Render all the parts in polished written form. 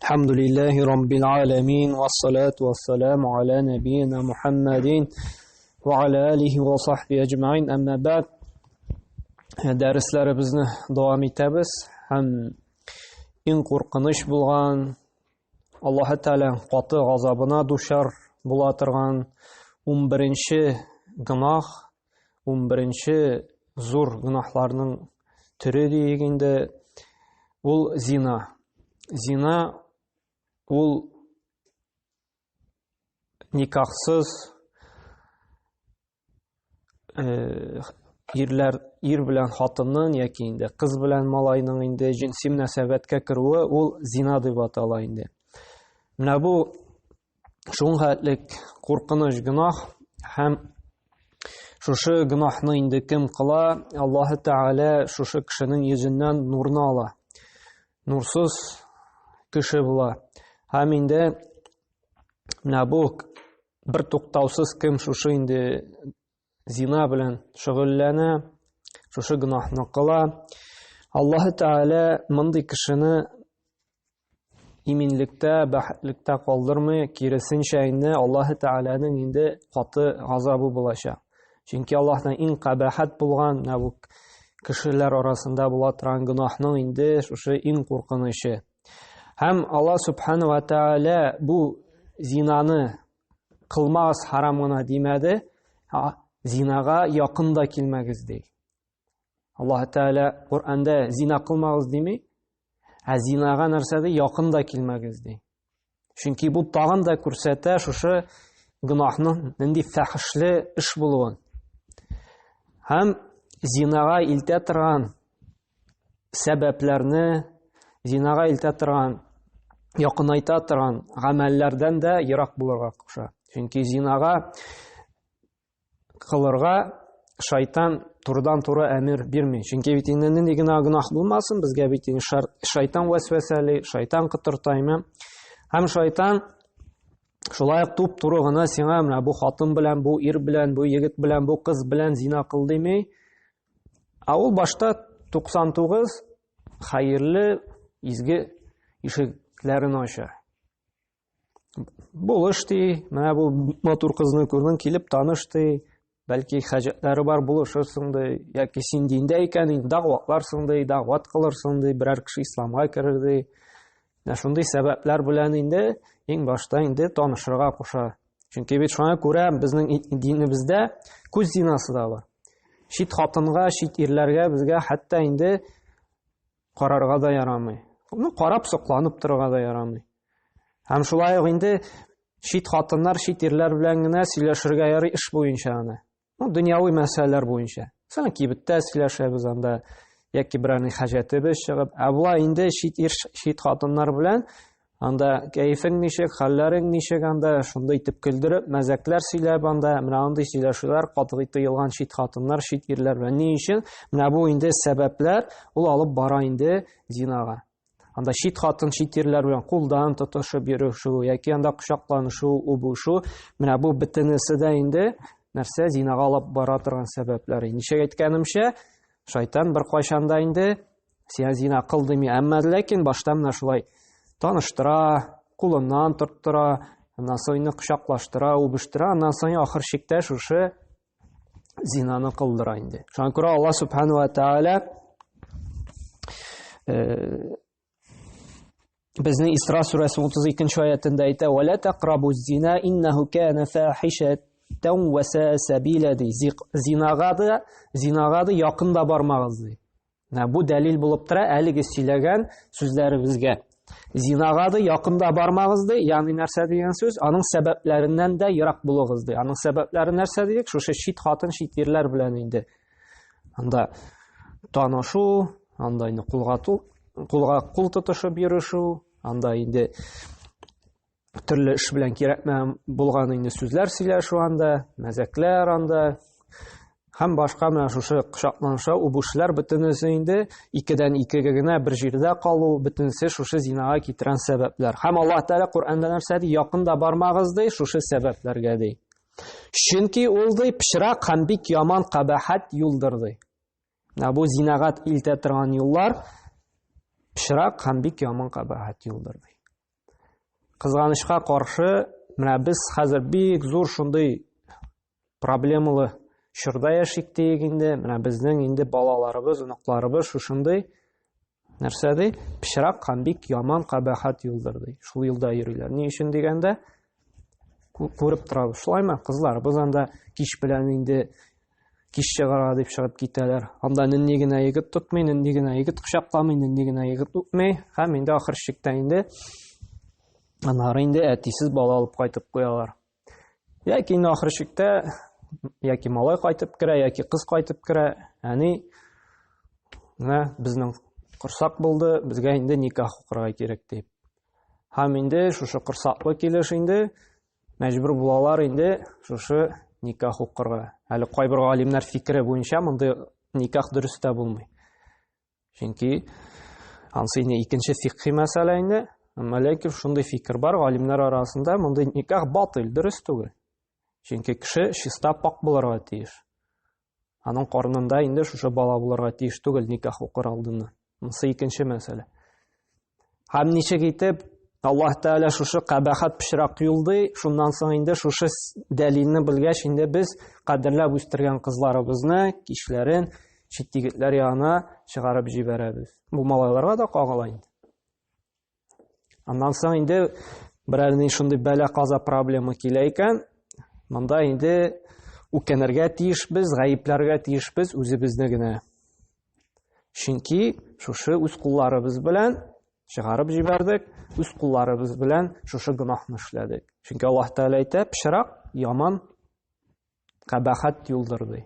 الحمد لله رب العالمين والصلاة والسلام على نبينا محمد وعلى آله وصحبه أجمعين أما بعد Дәресләребезне дәвам итәбез һәм иң куркыныч булган Аллаһы Тәгалә каты газабына дучар була торган 11-нче гөнаһ, 11-нче зур гөнаһларның төре диек инде, ул зина. Зина ул никахсыз ирләр ир белән хатынның яки инде кыз белән малайның инде җенси мөнәсәбәткә керүе ул зина дип атала инде. Менә бу шуңа куркыныч гөнаһ һәм шушы гөнаһны инде кем кыла, Аллаһы Тәгалә шушы кешенең йөзеннән нурны ала. Нурсыз кеше була. Һәм инде менә бу бер туктаусыз кем шушы инде зина белән шөгыльләнә, шушы гөнаһны кыла, Аллаһы Тәгалә мондый кешене иминлектә, бәхетлектә калдырмый, киресенчә инде Аллаһы Тәгаләнең инде каты газабы булачак. Чөнки Аллаһның иң кабахәт булган менә бу кешеләр арасында була торган гөнаһның инде шушы иң куркынычы. Һәм Аллаһ Субхану ва Тәгалә бу зинаны кылмагыз харам гына димәде, зинага якын да килмәгез ди. Аллаһ Тәгалә Коръәндә зина кылмагыз дими, ә зинага нәрсә ди? Якын да килмәгез ди. Чөнки бу тагын да күрсәтә шушы гөнаһның нинди фәхешле эш булуын. Һәм зинага илтә торган сәбәпләрне, зинага илтә торган, якынайта торган гамәлләрдән дә ерак булырга куша. Чөнки зинага кылырга шайтан турыдан-туры әмер бирми. Чөнки бит инде нинди генә гөнаһ булмасын, безгә бит инде шайтан вәсвәсәли, шайтан котыртаймы. Һәм шайтан шулай ук туп-туры гына сиңа менә бу хатын белән, бу ир белән, бу егет белән, бу кыз белән зина кыл дими. Ә ул башта 99 хәерле, изге ишекләрен ача. Булыш ди, менә бу матур кызны күрдең, килеп таныш ди, бәлки хаҗәтләре бар, булышырсың ди, яки син диндә икән, инде дәгъватларсың ди, дәгъват кылырсың ди, берәр кеше исламга керер ди. Менә шундый сәбәпләр белән инде иң башта инде танышырга куша. Чөнки бит шуңа күрә безнең динебездә күз зинасы да бар. Чит хатынга, чит ирләргә безгә хәтта инде карарга да ярамый. Ну, карап сокланып торырга да ярамый. Һәм шулай ук инде чит хатыннар, чит ирләр белән генә сөйләшергә ярый эш буенча гына. Ну, дөньяви мәсьәләләр буенча. Мәсәлән, кибеттә сөйләшәбез анда, яки берәрнең хаҗәтебез чыгып, ә болай инде чит ир, чит хатыннар белән анда кәефең ничек, хәлләрең ничек анда, шундый итеп көлдереп, мәзәкләр сөйләп анда, менә андый сөйләшүләр катгый тыелган чит хатыннар, чит ирләр белән. Ни өчен? Менә бу инде сәбәпләр, ул алып бара инде зинага. Анда чит хатын, чит ирләр белән кулдан тотышып йөрешү яки анда кочакланышу, үбүшү, менә бу бөтенесе дә инде нәрсә зинага алып бара торган сәбәпләр. Ничек әйткәнемчә, шайтан бер кайчан да инде сиңа зина кыл дими, әмма ләкин башта менә шулай таныштыра, кулыннан тоттыра, аннан соң инде кочаклаштыра, үбештерә, аннан соң ахыр чиктә шушы зинаны кылдыра инде. Шуңа күрә Аллаһ субхану ва тааля безнең Исра сүрәсе 32 нче аятында әйтә: "Ва ла тaqrabu зина иннаху кана фахишатан ва саа сабила" ди. Зинага да, зинага да якын да бармагыз ди. Менә бу дәлил булып тора әлеге сөйләгән сүзләребезгә. Зинага да якын да бармагыз ди, ягъни нәрсә дигән сүз? Аның сәбәпләреннән дә ерак булыгыз ди. Аның сәбәпләре нәрсә дидек? Шушы чит хатын, чит ирләр белән инде. Анда танышу, анда инде кулга кулга кул тотышып йөрешү, анда инде төрле эш белән кирәкмәгән булган инде сүзләр сөйләшү анда, мәзәкләр анда һәм башка менә шушы кочакланыша, үбүшләр бөтенесе инде икедән икегә генә бер җирдә калу, бөтенесе шушы зинага китергән сәбәпләр. Һәм Аллаһ Тәгалә Коръәндә нәрсә ди? Якын да бармагыз ди, шушы сәбәпләргә ди. Чөнки ул ди пычрак һәм бик яман кабахәт юлдыр ди. Менә бу зинага илтә торган юллар пычрак һәм бик яман кабахәт юлдыр ди. Кызганычка каршы, менә без хәзер бик зур шундый проблемалы чорда яшик диек инде. Менә безнең инде балаларыбыз, оныкларыбыз шушындый нәрсә ди? Пычрак һәм бик яман кабахәт юлдыр ди. Шул юлда йөриләр. Ни өчен дигәндә, күреп торабыз. Шулаймы? Кызларыбыз анда кич белән инде кич чыгарга дип чыгып китәләр. Анда нинди генә егет тотмый, нинди генә егет кочакламый, нинди генә егет үпми. Һәм инде ахыр чиктә инде аннары инде әтисез бала алып кайтып куялар. Яки инде ахыр чиктә яки малай кайтып керә, яки кыз кайтып керә. Әни, менә безнең корсак булды, безгә инде никах укырга кирәк дип. Һәм инде шушы корсаклы килеш инде мәҗбүр булалар инде шушы никах укырга. Әле кайбер галимнәр фикере буенча мондый никах дөрес тә булмый. Чөнки ансы инде икенче фикхи мәсьәлә инде. Әмма ләкин шундый фикер бар галимнәр арасында мондый никах батыл, дөрес түгел. Чөнки кеше чиста пак булырга тиеш. Аның карынында инде шушы бала булырга тиеш түгел никах укыр алдыннан. Монысы икенче мәсьәлә. Һәм ничек итеп Аллаһ Тәгалә шушы кабахат пычрак юлды, шуннан соң инде шушы дәлилне белгәч, инде без кадерләп үстергән кызларыбызны кичләрен чит егетләр янына чыгарып җибәрәбез. Бу малайларга да кагыла инде. Аннан соң инде берәр ни шундый бәла-каза проблема килә икән, монда инде үкенергә тиешбез, гаепләргә тиешбез үзебезне генә. Чөнки шушы үз кулларыбыз белән чыгарып җибәрдек, үз кулларыбыз белән шушы гөнаһны эшләдек. Чөнки Аллаһ Тәгалә әйтә, пычрак, яман, кабахәт юлдыр ди.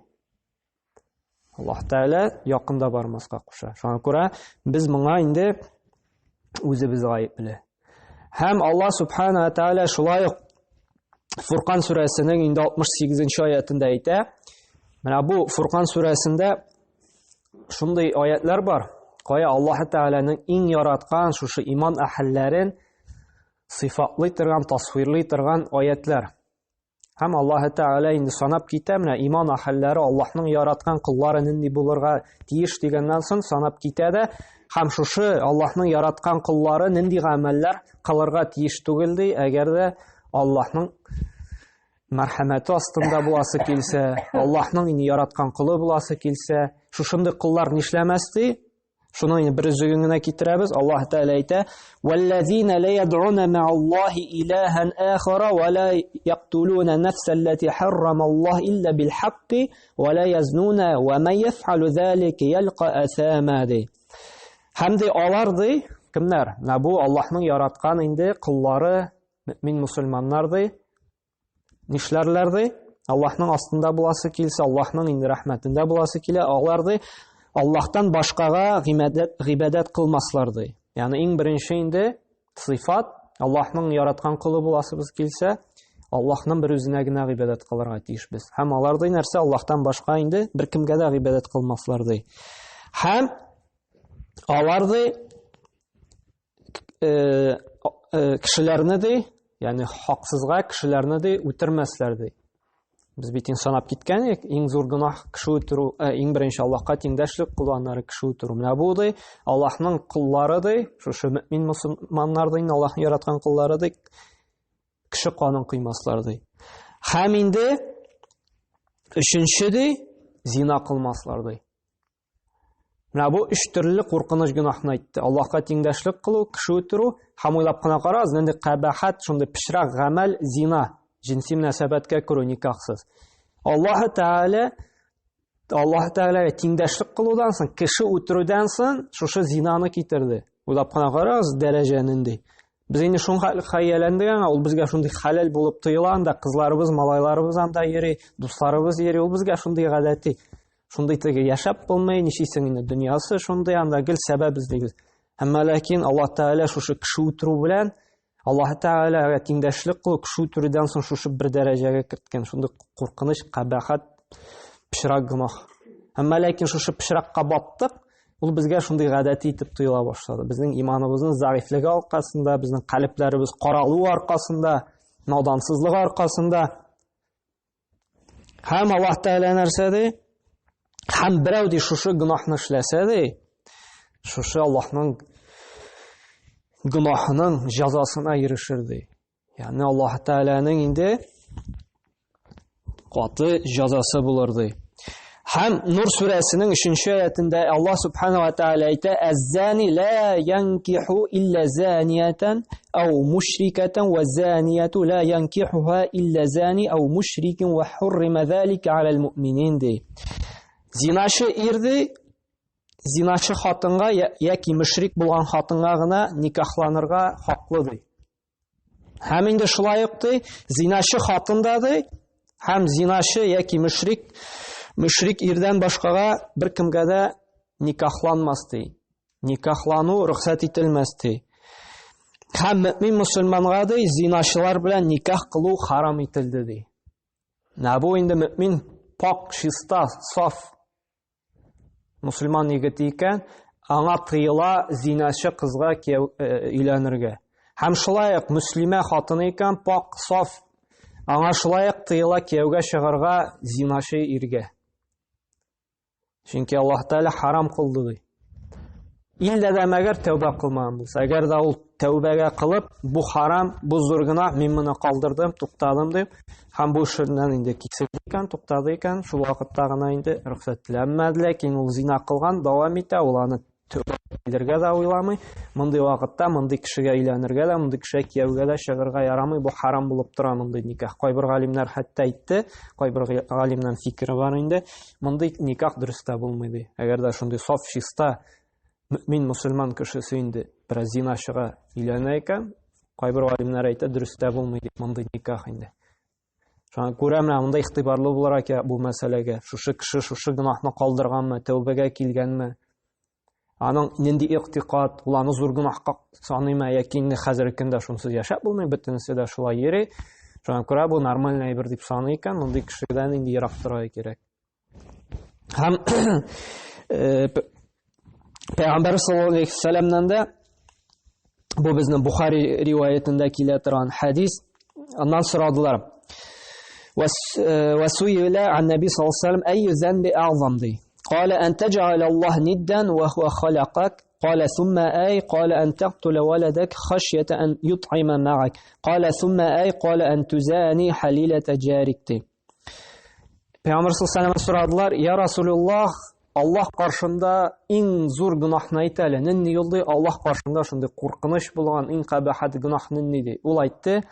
Аллаһ Тәгалә якында бармаска куша. Шуңа күрә без моңа инде үзебез гаепле. Һәм Аллаһ Субхана ва Тәгалә шулай ук Фуркан сүрәсенең инде 68-нче аятында әйтә. Менә бу Фуркан сүрәсендә шундый аятлар бар. Кая Аллаһ Тәгаләнең иң яраткан шушы иман әһелләрен сыйфатлый торган, тасвирлый торган аятлар. Һәм Аллаһ Тәгалә инде санап китә, менә иман әһелләре Аллаһның яраткан коллары нинди булырга тиеш дигәннән соң санап китә дә, һәм шушы Аллаһның яраткан коллары нинди гамәлләр кылырга тиеш түгел ди, әгәр дә Аллаһның мәрхәмәте астында буласы килсә, Аллаһның инде яраткан колы буласы килсә, шушындый коллар нишләмәс ди? Шуның инде бер өзеген генә китерәбез. Аллаһ Тәгалә әйтә: "Валлазина ла яд'уна ма'аллаһи илаһан ахара ва ла яктулуна нафсаллати харрамаллаһ илля бил хакки ва ла язнуна ва ман яф'алу залика ялqa асама" ди. Һәм ди алар ди, кемнәр? Менә бу Аллаһның яраткан инде коллары, мөмин мусульманнар ди. Нишләрләр ди? Аллаһның астында буласы килсә, Аллаһның инде рәхмәтендә буласы килә, алар ди Аллаһтан башкага гыйбадәт, гыйбадәт кылмаслар ди. Ягъни иң беренче инде сыйфат Аллаһның яраткан колы буласыбыз килсә, Аллаһның бер үзенә генә гыйбадәт кылырга тиешбез. Һәм алар ди нәрсә Аллаһтан башка инде беркемгә дә гыйбадәт кылмаслар ди. Һәм алар ди э, э, кешеләрне ди, ягъни хаксызга кешеләрне ди үтермәсләр ди. Без бит инде санап киткән идек, иң зур гөнаһ кеше үтерү, э, иң беренче Аллаһка тиңдәшлек кылу, аннары кеше үтерү. Менә бу ди, Аллаһның коллары ди, шушы мөмин мусульманнар ди, Аллаһның яраткан коллары ди, кеше канын кыймаслар ди. Һәм инде өченче ди, зина кылмаслар ди. Менә бу өч төрле куркыныч гөнаһны әйтте. Аллаһка тиңдәшлек кылу, кеше үтерү һәм уйлап кына карагыз, нинди кабахат, шундый пычрак гамәл зина, җенси мөнәсәбәткә керү никахсыз. Аллаһ Тәгалә Аллаһ Тәгаләгә тиңдәшлек кылудан соң, кеше үтерүдән соң шушы зинаны китерде. Уйлап кына карагыз, дәрәҗә нинди. Без инде шуңа хәяләндек аңа, ул безгә шундый хәләл булып тоела анда, кызларыбыз, малайларыбыз анда йөри, дусларыбыз йөри, ул безгә шундый гадәти. Шундый теге яшәп булмый, ничисең инде дөньясы шундый, анда гел сәбәп эзлибез. Әмма ләкин Аллаһ Тәгалә шушы кеше үтерү белән Аллаһ Тәгаләгә тиңдәшлек кылу, кеше үтерүдән соң шушы бер дәрәҗәгә керткән, шундый куркыныч, кабахат, пычрак гөнаһ. Әмма ләкин шушы пычракка баттык, ул безгә шундый гадәти итеп тоела башлады. Безнең иманыбызның зәгыйфьлеге аркасында, безнең калебләребез каралу аркасында, надансызлык аркасында. Һәм Аллаһ Тәгалә нәрсә ди? Һәм берәү ди шушы гөнаһны эшләсә ди, шушы Аллаһның гөнаһының җәзасына ирешер ди. Ягъни Аллаһ Тәгаләнең инде каты җәзасы булыр ди. Һәм Нур сүрәсенең 3-нче аятендә Аллаһ субхана ва тааля әйтә: "Әз-зани ла янкиху илля заниятан ау мушрикатан ва занияту ла янкихуха илля зани ау мушрикин ва хуррима залика алал муъминин" ди. Зиначы ир ди, зиначы хатынга яки мөшрик булган хатынга гына никахланырга хаклы ди. Һәм инде шулай ук ди, зиначы хатын да ди, һәм зиначы яки мөшрик, мөшрик ирдән башкага бер кемгә дә никахланмас ди. Никахлану рөхсәт ителмәс ди. Һәм мөмин мөселманга ди, зиначылар белән никах кылу харам ителде ди. Менә бу инде мөмин пак, чиста, саф мусульман егете икән, аңа тыела зиначы кызга кияү э, өйләнергә. Һәм шулай ук мөслимә хатыны икән, пак, саф, аңа шулай ук тыела кияүгә чыгарга зиначы иргә. Чөнки Аллаһ Тәгалә харам кылды ди. Иллә дә мәгәр тәүбә кылмаган булса, әгәр дә ул тәүбәгә кылып, бу харам, бу зур гөнаһ, мин моны калдырдым, туктадым дип, һәм бу эшеннән инде киселде икән, туктады икән, шул вакытта гына инде рөхсәт ителә. Әмма ләкин ул зина кылган, дәвам итә, ул аны тәүбә килергә дә уйламый. Мондый вакытта мондый кешегә өйләнергә дә, мондый кешегә кияүгә дә чыгарга ярамый, бу харам булып тора мондый никах. Кайбер галимнәр хәтта әйтте, кайбер галимнәр фикере бар инде, Мондый никах дөрес тә булмый ди. Әгәр дә шундый саф, чиста мөмин мусульман кешесе инде бераз зиначыга өйләнә икән, кайбер галимнәр әйтә, дөрес тә булмый дип мондый никах инде. Шуңа күрә менә монда игътибарлы булырга кирәк бу мәсьәләгә. Шушы кеше шушы гөнаһны калдырганмы, тәүбәгә килгәнме? Аның нинди игътикад, ул аны зур гөнаһка саныймы яки инде хәзерге көндә шунсыз яшәп булмый, бөтенесе дә шулай йөри. Шуңа күрә бу нормальный әйбер дип саный икән, мондый кешедән инде ерак торырга кирәк. Һәм э, Пәйгамбәр саллаллаһу алейхи вәсәләмнән дә бу безнең Бухари риваятендә килә торган хәдис. Аннан сорадылар. وسئل عن النبي صلى الله عليه وسلم أي ذنب أعظم دي قال أن تجعل الله ندا وهو خلقك قال ثم أي قال أن تقتل ولدك خشية أن يطعم معك قال ثم أي قال أن تزاني حليلة جارك دي Пәйгамбер саллаллаху сорадылар, "Я Расулуллах, Аллаһ каршында иң зур гөнаһны әйт әле. Нинди юл ди? Аллаһ каршында шундый куркыныч булган иң кабахәт гөнаһ нинди ди?" Ул әйтте,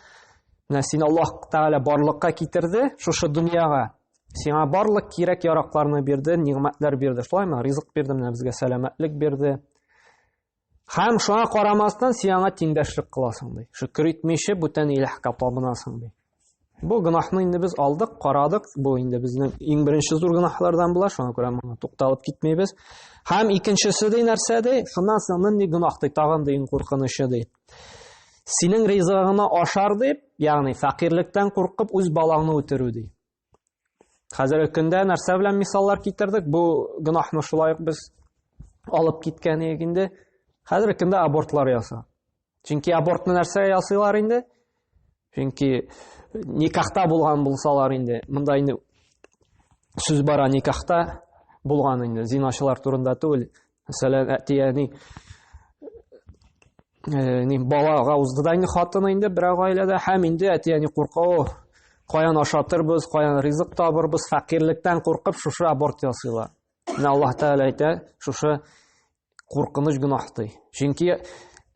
"Менә син Аллаһ Тәгалә барлыкка китерде шушы дөньяга. Сиңа барлык кирәк-яракларны бирде, нигъмәтләр бирде. Шулаймы? Ризык бирде, менә безгә сәламәтлек бирде. Һәм шуңа карамастан син аңа тиңдәшлек кыласың ди. Шөкер итмичә бүтән илаһка табынасың ди. Бу гөнаһны инде без алдык, карадык. Бу инде безнең иң беренче зур гөнаһлардан була, шуңа күрә моңа тукталып китмибез. Һәм икенчесе ди нәрсә ди? Шуннан соң нинди гөнаһ ди, тагын ди иң куркынычы ди. Синең ризыгыңны ашар дип, ягъни фәкыйрьлектән куркып үз балаңны үтерү ди. Хәзерге көндә нәрсә белән мисаллар китердек? Бу гөнаһны шулай ук без алып киткән идек инде. Хәзерге көндә абортлар яса. Чөнки абортны нәрсәгә ясыйлар инде? Чөнки никахта булган булсалар инде, монда инде сүз бара никахта булган инде, зиначылар турында түгел. Мәсәлән, әти-әни э, ни балага узды да инде хатыны инде берәр гаиләдә һәм инде әти-әни курка, о, каян ашатырбыз, каян ризык табырбыз, фәкыйрьлектән куркып шушы аборт ясыйлар. Менә Аллаһ Тәгалә әйтә, шушы куркыныч гөнаһ ди. Чөнки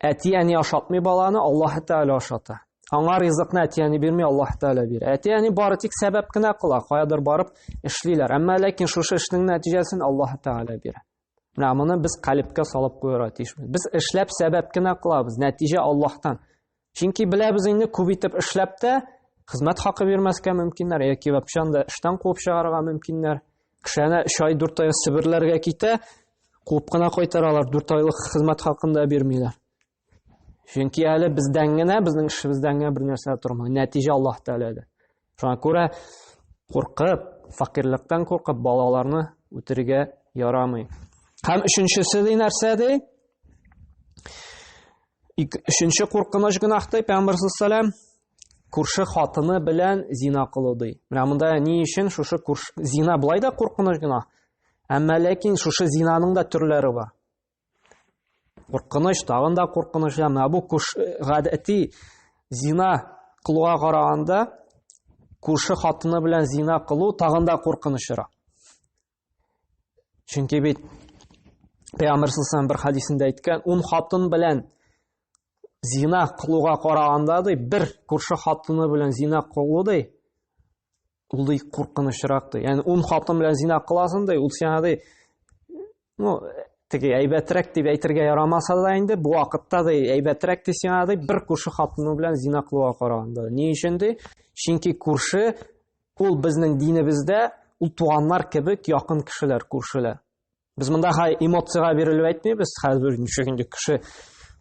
әти-әни ашатмый баланы, Аллаһ Тәгалә ашата. Аңа ризыкны әти-әни бирми, Аллаһ Тәгалә бирә. Әти-әни бары тик сәбәп кенә кыла, каядыр барып эшлиләр. Әмма ләкин шушы эшнең нәтиҗәсен Аллаһ Тәгалә бирә. Менә моны без калибкә салып куярга тиешбез. Без эшләп сәбәп кенә кылабыз, нәтиҗә Аллаһтан. Чөнки беләбез инде күп итеп эшләп тә хезмәт хакы бирмәскә мөмкиннәр, яки вообще анда эштән куып чыгарырга мөмкиннәр. Кеше әнә 3 ай, 4 ай Себерләргә китә, куып кына кайтаралар, 4 айлык хезмәт хакын да бирмиләр. Чөнки әле бездән генә, безнең эшебездән генә бер нәрсә тормый. Нәтиҗә Аллаһ Тәгаләдә. Шуңа күрә куркып, факирлектән куркып балаларны үтерергә ярамый. Һәм өченчесе ди нәрсә ди? Өченче куркыныч гөнаһ ди Пәйгамбәр саллаллаху күрше хатыны белән зина кылу ди. Менә монда ни өчен шушы күрше зина болай да куркыныч гөнаһ. Әмма ләкин шушы зинаның да төрләре бар. Куркыныч, тагын да куркыныч. Менә бу гадәти зина кылуга караганда күрше хатыны белән зина кылу тагын да куркынычрак. Чөнки бит Пәйгамбер саллаллаху бер хадисендә әйткән, ун хатын белән зина кылуга караганда ди, бер күрше хатыны белән зина кылу ди, ул ди куркынычрак ди. Ягъни ун хатын белән зина кыласың ди, ул сиңа ди, ну, теге әйбәтрәк дип әйтергә ярамаса да инде, бу вакытта ди әйбәтрәк ди сиңа ди, бер күрше хатыны белән зина кылуга караганда. Ни өчен ди? Чөнки күрше ул безнең динебездә ул туганнар кебек якын кешеләр, күршеләр. Без монда хәй эмоциягә бирелеп әйтмибез, хәзер ничек инде кеше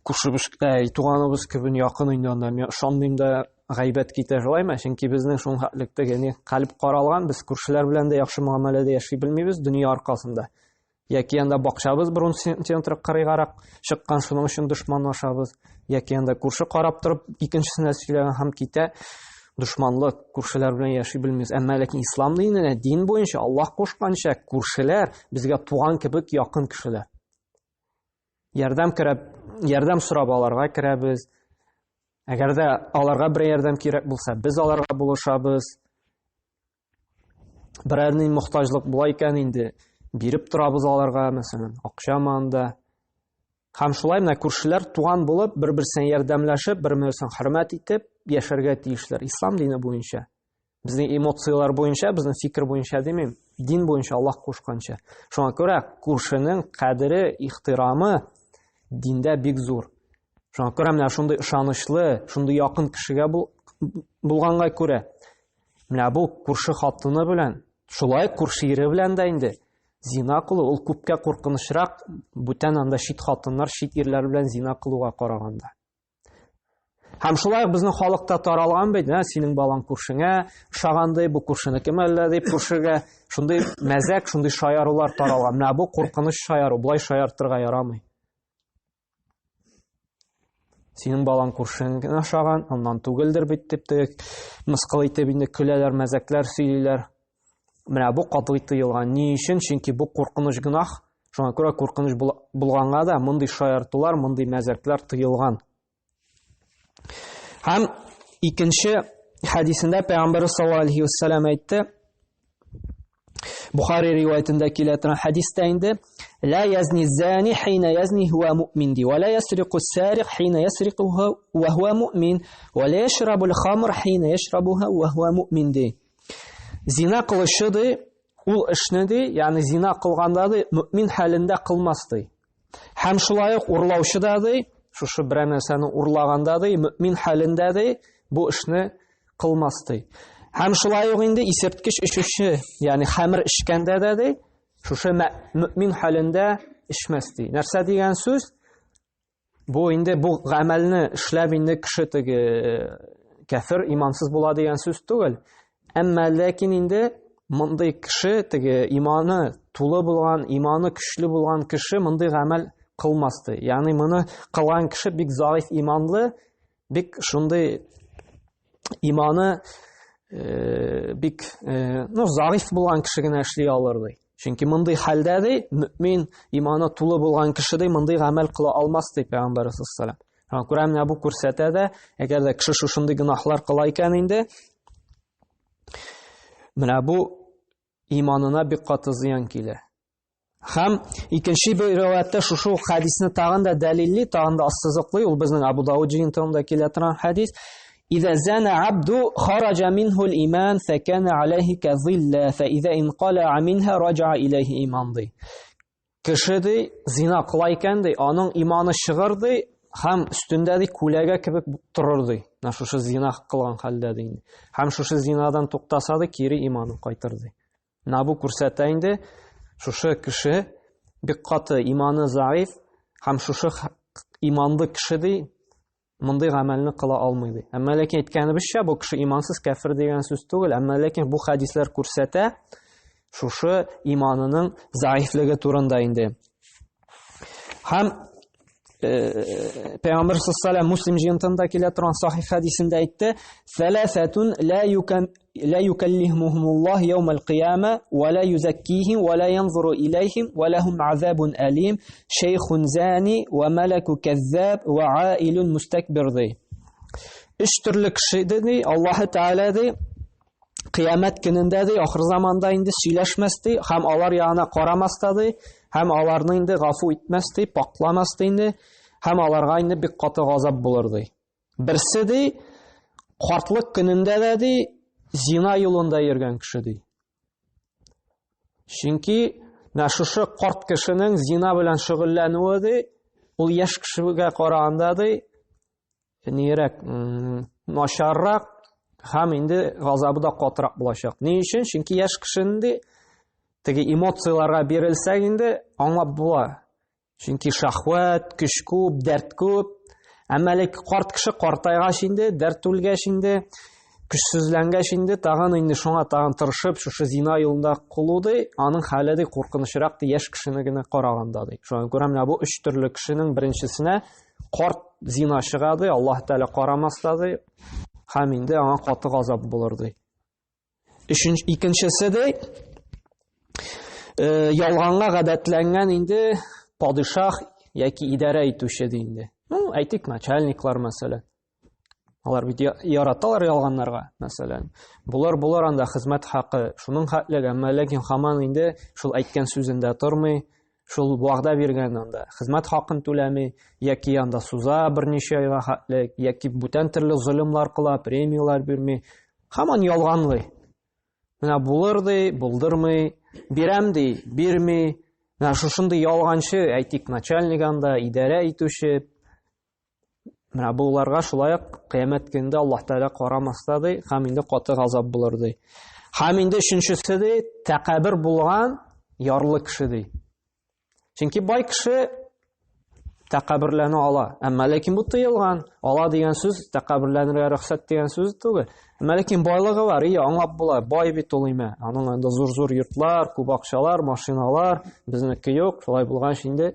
күршебез, әй, туганыбыз кебек якын инде анда, мин ышанмыйм да гайбәт китә шулаймы? Чөнки безнең шул хәтлектәге ни калб каралган, без күршеләр белән дә яхшы мөгамәләдә яши белмибез дөнья аркасында. Яки анда бакчабыз бер ун сантиметр кырыйгарак чыккан, шуның өчен дошманлашабыз. Яки анда күрше карап торып, икенчесенә сөйләгән һәм китә. Дошманлык, күршеләр белән яши белмибез. Әмма ләкин ислам диненә, дин буенча, Аллаһ кушканча, күршеләр безгә туган кебек якын кешеләр. Ярдәм керәп, ярдәм сорап аларга керәбез. Әгәр дә аларга бер ярдәм кирәк булса, без аларга булышабыз. Берәр ни мохтаҗлык була икән инде, биреп торабыз аларга, мәсәлән, акчамы анда. Һәм шулай менә күршеләр туган булып, бер-берсенә ярдәмләшеп, бер-берсен хөрмәт итеп яшәргә тиешләр ислам дине буенча. Безнең эмоцияләр буенча, безнең фикер буенча димим, дин буенча Аллаһ кушканча. Шуңа күрә күршенең кадере, ихтирамы диндә бик зур. Шуңа күрә менә шундый ышанычлы, шундый якын кешегә булганга күрә, менә бу күрше хатыны белән, шулай күрше ире белән дә инде зина кылу ул күпкә куркынычрак бүтән анда чит хатыннар, чит ирләр белән зина кылуга караганда. Һәм шулай ук безнең халыкта таралган бит, ә, синең балаң күршеңә ошаган ди, бу күршенеке әллә дип күршегә шундый мәзәк, шундый шаярулар таралган. Менә бу куркыныч шаяру, болай шаяртырга ярамый. Синең балаң күршең генә ашаган, аннан түгелдер бит дип теге мыскыл итеп инде көләләр, мәзәкләр сөйлиләр. Менә бу катгый тыелган. Ни өчен? Чөнки бу куркыныч гөнаһ. Шуңа күрә куркыныч булганга да мондый шаяртулар, мондый мәзәкләр тыелган. Һәм икенче хәдисендә Пәйгамбәр саллаллаһу алейхи вәссәлам әйтте, Бухари риваятендә килә торган хәдистә инде ла язни зани хина язни хуа муъмин ди, ва ла ясрику сарик хина ясрику ва хуа муъмин, ва ла яшрабу хамр хина яшрабуха ва хуа муъмин ди. Зина кылучы ди, ул эшне ди, ягъни зина кылганда ди, мөмин хәлендә кылмас ди. Һәм шулай ук урлаучы да ди, шушы берәр нәрсәне урлаганда ди, мөмин хәлендә ди, бу эшне кылмас ди. Һәм шулай ук инде исерткеч эчүче, ягъни хәмер эчкәндә дә ди, шушы мөмин хәлендә эчмәс ди. Нәрсә дигән сүз? Бу инде бу гамәлне эшләп инде кеше теге кәфер, имансыз була дигән сүз түгел. Әмма ләкин инде мондый кеше теге иманы тулы булган, иманы көчле булган кеше мондый гамәл кылмас ди. Ягъни моны кылган кеше бик заиф иманлы, бик шундый иманы э, бик э, ну заиф булган кеше генә эшли алыр ди. Чөнки мондый хәлдә ди, мөмин иманы тулы булган кеше ди, мондый гамәл кыла алмас ди Пәйгамбәр саллаллаху алейһи Күрә менә бу күрсәтә дә, әгәр дә кеше шушындый гөнаһлар кыла икән инде, менә бу иманына бик каты зыян килә. Һәм икенче бер риваятьтә шушы ук хәдисне тагын да дәлилли, тагын да ассызыклый, ул безнең Абу Дауд җыентыгында килә торган хәдис. Иза зана абду хараҗа минһу иман факана алейхи казилла фа иза инқала минха раҗа илейхи иман ди. Кеше ди зина кыла икән ди, аның иманы чыгыр ди, һәм өстендә ди күләгә кебек торыр ди. Менә шушы зина кылган хәлдә ди инде. Һәм шушы зинадан туктаса ди, кире иманы кайтыр ди. Менә бу күрсәтә инде, шушы кеше бик каты иманы заиф һәм шушы иманлы кеше ди, мондый гамәлне кыла алмый ди. Әмма ләкин әйткәнебезчә, бу кеше имансыз кәфер дигән сүз түгел, әмма ләкин бу хәдисләр күрсәтә шушы иманының заифлеге турында инде. Һәм Пәйгамбер саллаллаху Муслим җыентында килә торган сахих хәдисендә әйтте: "Сәләсәтун ла юкам ла юкаллимухумуллаһ яумал кыяма ва ла юзаккихим ва ла янзуру илайхим ва лахум азабун алим шейхун зани ва малаку каззаб ва аилун мустакбир" ди. Өч төрле кеше ди, Аллаһ Тәгалә ди, кыямәт көнендә ди, ахыр заманда инде сөйләшмәс ди, һәм алар ягына карамас та ди, һәм аларны инде гафу итмәс ди, пакламас ди инде, һәм аларга инде бик каты газап булыр ди. Берсе ди, картлык көнендә дә ди, зина юлында йөргән кеше ди. Чөнки менә шушы карт кешенең зина белән шөгыльләнүе ди, ул яшь кешегә караганда ди, нирәк, начаррак һәм инде газабы да катырак булачак. Ни өчен? Чөнки яшь кеше инде теге эмоцияләргә бирелсәк инде аңлап була. Чөнки шахват, көч күп, дәрт күп. Әмма ләкин карт кеше картайгач инде, дәрт үлгәч инде, көчсезләнгәч инде, тагын инде шуңа тагын тырышып, шушы зина юлында кылу ди, аның хәле ди куркынычрак ди яшь кешене генә караганда ди. Шуңа күрә менә бу өч төрле кешенең беренчесенә карт зиначыга ди, Аллаһ Тәгалә карамас та ди, һәм инде аңа каты газап булыр ди. Өченче, икенчесе ди, ялганга гадәтләнгән инде падишах яки идарә итүче ди инде. Ну, әйтик, начальниклар мәсәлән. Алар бит яраталар ялганнарга, мәсәлән. Булар булар анда хезмәт хакы, шуның хәтле, әмма ләкин һаман инде шул әйткән сүзендә тормый, шул вәгъдә биргән анда хезмәт хакын түләми, яки анда суза берничә айга хәтле, яки бүтән төрле золымлар кыла, премияләр бирми, һаман ялганлый. Менә булыр ди, булдырмый, бирәм ди, бирми. Менә шушындый ялганчы, әйтик, начальник анда, идарә итүче, Менә буларга шулай ук кыямәт көнендә Аллаһ Тәгалә карамас та ди, һәм инде каты газап булыр ди. Һәм инде өченчесе ди, тәкәббер булган ярлы кеше ди. Чөнки бай кеше тәкәбберләнә ала. Әмма ләкин бу тыелган. Ала дигән сүз тәкәбберләнергә рөхсәт дигән сүз түгел. Әмма ләкин байлыгы бар, и аңлап була. Бай бит ул име. Аның анда зур-зур йортлар, күп акчалар, машиналар, безнеке юк. Шулай булгач инде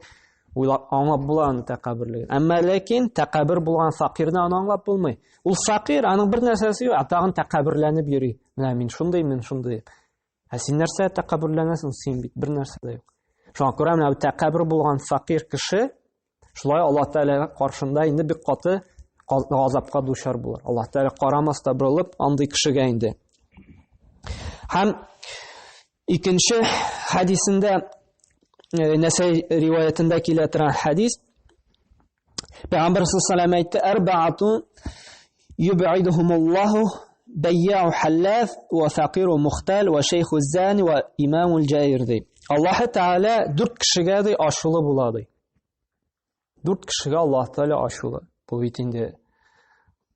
уйлап аңлап була аны тәкәбберлеген. Әмма ләкин тәкәббер булган факирны аны аңлап булмый. Ул факир, аның бер нәрсәсе юк, ә тагын тәкәбберләнеп йөри. Менә мин шундый, мин шундый. Ә син нәрсә тәкәбберләнәсең? Син бит бер нәрсә дә юк. Шуңа күрә менә тәкәббер булган факир кеше шулай Аллаһ Тәгалә каршында инде бик каты газапка дучар булыр. Аллаһ Тәгалә карамас та борылып андый кешегә инде. Һәм Икенче хәдисендә Нәсәй риваятендә килә торган хәдис. Пәйгамбәр саллаллаху әйтте: "Арбаатун юб'идухумуллаху бәйяу халлаф ва факиру мухтал ва шейху зани ва имамул җаир" ди. Аллаһ Тәгалә дүрт кешегә ди ачулы була ди. Дүрт кешегә Аллаһ Тәгалә ачулы. Бу бит инде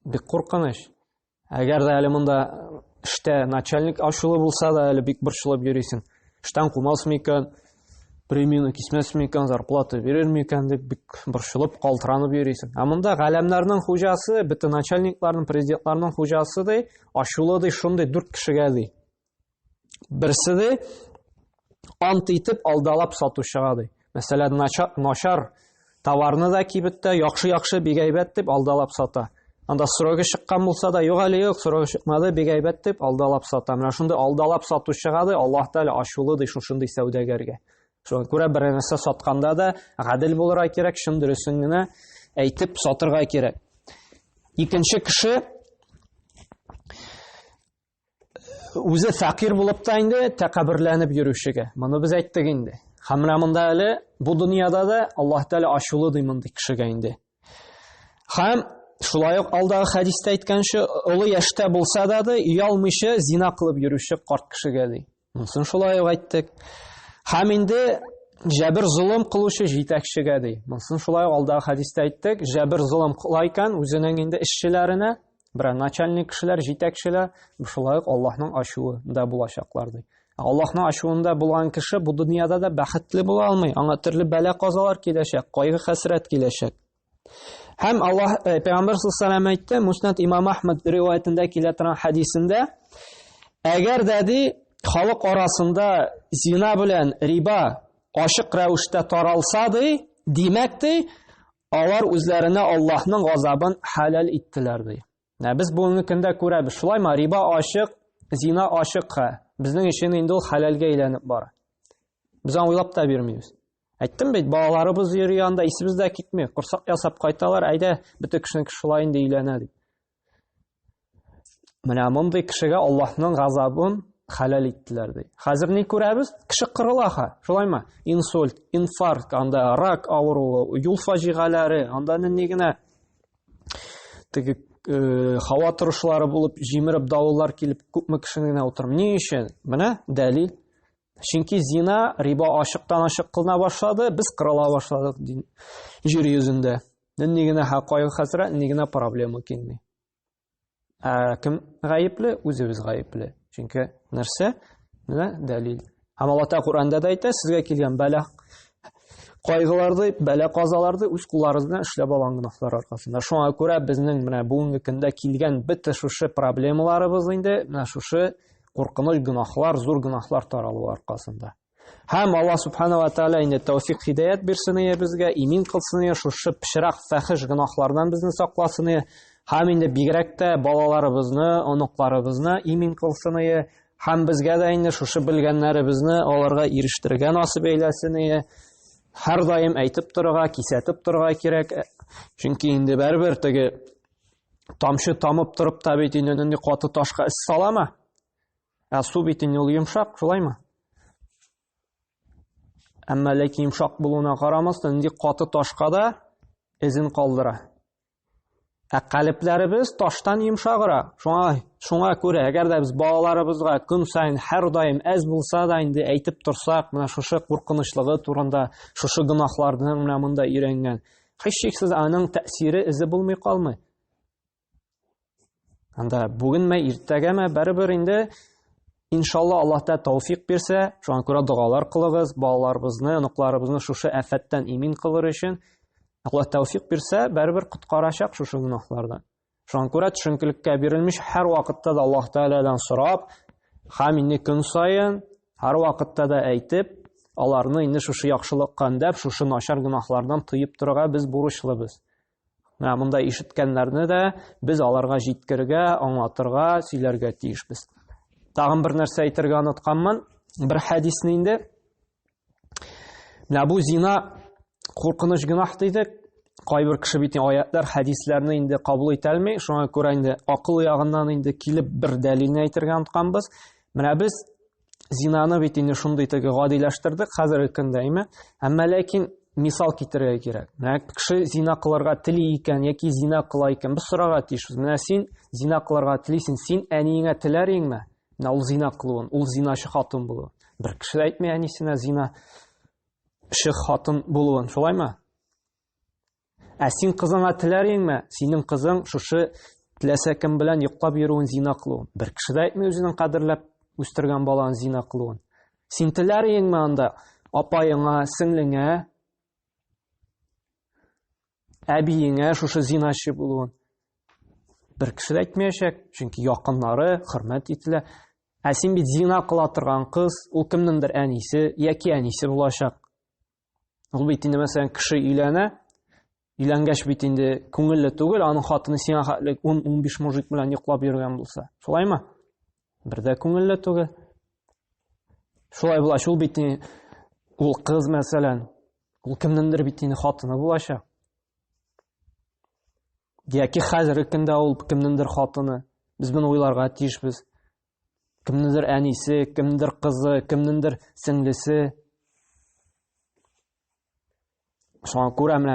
бик куркыныч. Әгәр дә әле монда эштә начальник ачулы булса да, әле бик борчылып йөрисең. Эштән кумас микән, премияне кисмәс микән, зарплата бирер микән дип бик борчылып, калтыранып йөрисең. Ә монда галәмнәрнең хуҗасы, бөтен начальникларның, президентларның хуҗасы ди, ачулы ди, шундый дүрт кешегә ди. Берсе ди, ант итеп алдалап сатучыга ди. Мәсәлән, начар товарны да кибеттә яхшы-яхшы бик әйбәт дип алдалап сата. Анда срогы чыккан булса да, юк әле юк, срогы чыкмады, бик әйбәт дип алдалап сата. Менә шундый алдалап сатучыга ди, Аллаһ Тәгалә ачулы ди шушындый сәүдәгәргә. Шуңа күрә бер нәрсә сатканда да гадел булырга кирәк, чын дөресен генә әйтеп сатырга кирәк. Икенче кеше үзе фәкыйрь булып та инде тәкәбберләнеп йөрүчегә. Моны без әйттек инде. Һәм менә монда әле бу дөньяда да Аллаһ Тәгалә ачулы ди мондый кешегә инде. Һәм шулай ук алдагы хәдистә әйткәнчә, олы яшьтә булса да ди, оялмыйча зина кылып йөрүче карт кешегә ди. Монысын шулай ук әйттек. Һәм инде җәбер золым кылучы җитәкчегә ди. Монысын шулай ук алдагы хәдистә әйттек. Җәбер золым кыла икән үзенең инде эшчеләренә, берәр начальник кешеләр, җитәкчеләр, шулай ук Аллаһның ачуында булачаклар ди. Аллаһның ачуында булган кеше бу дөньяда да бәхетле була алмый. Аңа төрле бәла-казалар киләчәк, кайгы-хәсрәт киләчәк. Һәм Аллаһ э, Пәйгамбәр саллаллаху әйтте, Муснад Имам Ахмад риваятендә килә торган хәдисендә, әгәр дә ди халык арасында зина белән риба ачык рәвештә таралса ди, димәк ди, Алар үзләренә Аллаһның газабын хәләл иттеләр ди. Менә без бүгенге көндә күрәбез, шулаймы? Риба ачык, зина ачык ха. Безнең өчен инде ул хәләлгә әйләнеп бара. Без аны уйлап та бирмибез. Әйттем бит, балаларыбыз йөри анда, исебез дә китми. Корсак ясап кайталар, әйдә, бөтен кешенеке шулай инде өйләнә дип. Менә мондый кешегә Аллаһның газабын хәләл иттеләр ди. Хәзер ни күрәбез? Кеше кырыла ха, шулаймы? Инсульт, инфаркт, анда рак авыруы, юл фаҗигаләре, анда нинди генә теге э, һава торышлары булып, җимереп давыллар килеп, күпме кешене генә утырым. Ни өчен? Менә дәлил. Чөнки зина, риба ачыктан-ачык кылына башлады, без кырыла башладык җир йөзендә. Нинди генә кайгы хәсрәт, нинди генә проблема килми. Ә кем гаепле? Үзебез гаепле. Чөнки нәрсә? Менә дәлил. Һәм Алла Тәгалә Коръәндә дә әйтә, сезгә килгән бәла кайгыларды, бәла казаларды үз кулларыгыз белән эшләп алган гөнаһлар аркасында. Шуңа күрә безнең менә бүгенге көндә килгән бөтен шушы проблемаларыбыз инде менә шушы куркыныч гөнаһлар, зур гөнаһлар таралуы аркасында. Һәм Алла субхана ва тааля инде тәүфик хидаят бирсен ие безгә, имин кылсын ие, шушы пычрак фәхиш гөнаһлардан безне сакласын ие. Һәм инде бигрәк тә балаларыбызны, оныкларыбызны имин кылсын ие. Һәм безгә дә инде шушы белгәннәребезне аларга ирештерергә насыйп әйләсен ие. Һәрдаим әйтеп торырга, кисәтеп торырга кирәк. Чөнки инде бәрбер теге тамчы тамып торып та бит инде нинди каты ташка эз салама. Ә су бит инде ул йомшак, шулаймы? Әмма ләкин йомшак булуына карамастан, нинди каты ташка да эзен калдыра. Ә калепләребез таштан йомшаграк. Шуңа шуңа күрә, әгәр дә без балаларыбызга көн саен һәрдаим әз булса да инде әйтеп торсак, менә шушы куркынычлыгы турында, шушы гөнаһларның менә монда өйрәнгән, һичшиксез аның тәэсире эзе булмый калмый. Анда бүгенме, иртәгәме, барыбер инде иншалла Аллаһ та тәүфик бирсә, шуңа күрә догалар кылыгыз, балаларыбызны, оныкларыбызны шушы афәттән имин кылыр өчен Аллаһ тәүфик бирсә, барыбер коткарачак шушы гөнаһлардан. Шуңа күрә төшенкелеккә бирелмич, һәр вакытта да Аллаһ Тәгаләдән сорап, һәм инде көн саен, һәр вакытта да әйтеп, аларны инде шушы яхшылыкка өндәп, шушы начар гөнаһлардан тыеп торырга без бурычлыбыз. Менә монда ишеткәннәрне дә без аларга җиткерергә, аңлатырга, сөйләргә тиешбез. Тагын бер нәрсә әйтергә онытканмын. Бер хәдисне инде. Менә бу зина куркыныч гөнаһ дидек. Кайбер кеше бит аятлар, хәдисләрне инде кабул итә алмый. Шуңа күрә инде акыл ягыннан инде килеп бер дәлилне әйтергә онытканбыз. Менә без зинаны бит инде шундый теге гадиләштердек хәзерге көндә, әйме? Әмма ләкин мисал китерергә кирәк. Менә кеше зина кылырга тели икән яки зина кыла икән, без сорарга тиешбез. Менә син зина кылырга телисең, син әниеңә теләр идеңме? Менә ул зина кылуын, ул зиначы хатын булуын. Бер кеше дә әйтми әнисенә зиначы хатын булуын, шулаймы? Ә син кызыңа теләр идеңме? Синең кызың шушы теләсә кем белән йоклап йөрүен, зина кылуын. Бер кеше дә әйтми үзенең кадерләп үстергән баланы зина кылуын. Син теләр идеңме анда апаеңа, сеңлеңә, әбиеңә шушы зиначы булуын? Бер кеше дә әйтмәячәк, чөнки якыннары хөрмәт ителә. Ә син бит зина кыла торган кыз, ул кемнеңдер әнисе яки әнисе булачак. Ул бит инде, мәсәлән, кеше өйләнә, өйләнгәч бит инде күңелле түгел, аның хатыны сиңа хәтле 10-15 мужик белән йоклап йөргән булса. Шулаймы? Бер дә күңелле түгел. Шулай булгач, ул бит ул кыз, мәсәлән, ул кемнеңдер бит инде хатыны булачак. Яки хәзерге көндә ул кемнеңдер хатыны. Без моны уйларга тиешбез. Кемнеңдер әнисе, кемнеңдер кызы, кемнеңдер сеңлесе. Шуңа күрә менә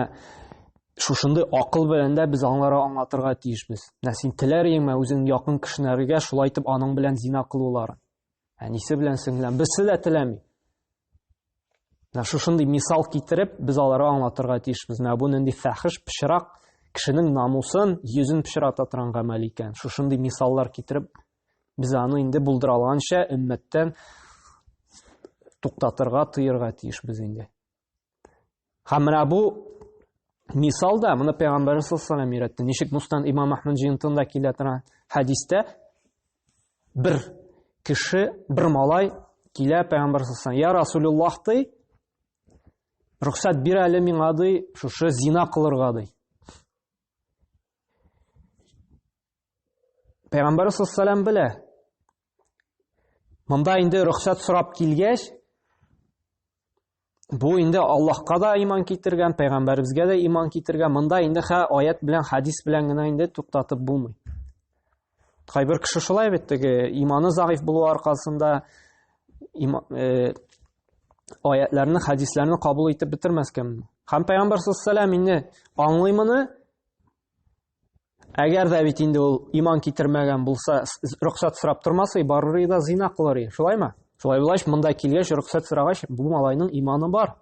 шушындый акыл белән дә без аңларга аңлатырга тиешбез. Менә син теләр идеңме үзеңнең якын кешеләргә шулай итеп аның белән зина кылуларын? Әнисе белән сеңлем, берсе дә теләми. Менә шушындый мисал китереп, без аларга аңлатырга тиешбез. Менә бу нинди фәхиш, пычрак, кешенең намусын, йөзен пычрата торган гамәл икән. Шушындый мисаллар китереп, без аны инде булдыра алганча өммәттән туктатырга, тыерга тиешбез инде. Һәм менә бу мисал да, моны Пәйгамбәр саллаллаху алейһи өйрәтте. Ничек Мустан имам Әхмәд җыентында килә торган хәдистә бер кеше, бер малай килә Пәйгамбәр саллаллаху алейһи Я Расулуллаһ ди, Рөхсәт бир әле миңа, ди, шушы зина кылырга, ди. Пәйгамбәр саллаллаху белә. Монда инде рөхсәт сорап килгәч, бу инде Аллаһка да иман китергән, пәйгамбәребезгә дә иман китергән. Монда инде хә аят белән, хадис белән генә инде туктатып булмый. Кайбер кеше шулай бит, теге иманы заиф булу аркасында има, э, аятларны, хадисләрне кабул итеп бетермәскә. Һәм пәйгамбәр саллаллаху инде аңлый моны. Әгәр дә бит инде ул иман китермәгән булса, рөхсәт сорап тормаса, барыр да зина кылыр. Шулаймы? Шулай булгач, монда килгәч, рөхсәт сорагач, бу малайның иманы бар.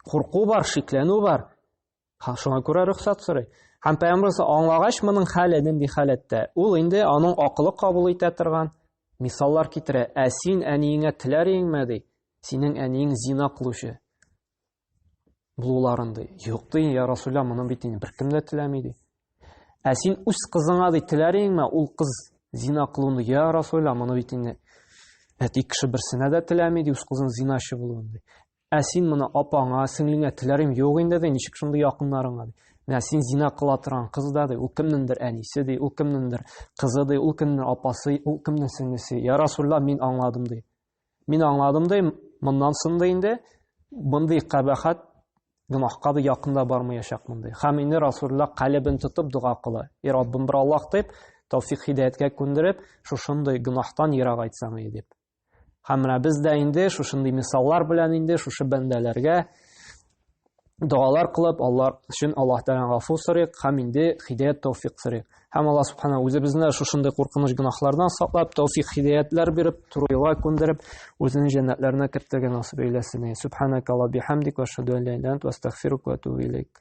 Курку бар, шикләнү бар. Шуңа күрә рөхсәт сорый. Һәм пәйгамбәр аңлагач моның хәле нинди халәттә, ул инде аның акылы кабул итә торган мисаллар китерә. Ә син әниеңә теләр идеңме, ди? Синең әниең зина кылучы булуларын, ди. Юк, ди, я Расулла, моны бит инде беркем дә теләми, ди. Ә син үз кызыңа, ди, теләр идеңме, ул кыз зина кылуны? Я Расулла, моны бит инде әти кеше берсенә дә теләми, ди, үз кызының зиначы булуын, ди. Ә син моны апаңа, сеңлеңә теләрем юк инде, ди, ничек шундый якыннарыңа, ди. Менә син зина кыла торган кыз да, ди, ул кемнеңдер әнисе, ди, ул кемнеңдер кызы, ди, ул кемнеңдер апасы, ул кемнең сеңлесе. Я Расулла, мин аңладым, ди. Мин аңладым, ди, моннан соң да инде мондый кабахат гөнаһка да якын да бармаячакмын, ди. Һәм инде Расулла калебен тотып дога кыла. И Раббым, бер Аллаһ дип, тәүфик һидаяткә күндереп, шушындый гөнаһтан ерак айтсаң иде дип. Һәм менә без дә инде шушындый мисаллар белән инде шушы бәндәләргә догалар кылып, алар өчен Аллаһ Тәгаләдән гафу сорыйк һәм инде һидәят тәүфик сорыйк. Һәм Аллаһ Субхана үзебезне шушындый куркыныч гөнаһлардан саклап, тәүфик һидәятләр биреп, туры юлга күндереп, үзенең җәннәтләренә кертергә насыйп әйләсен. Субханакалла бихамдик ва ашһаду ан ла иляха илля анта астагфирука ва атубу илейк.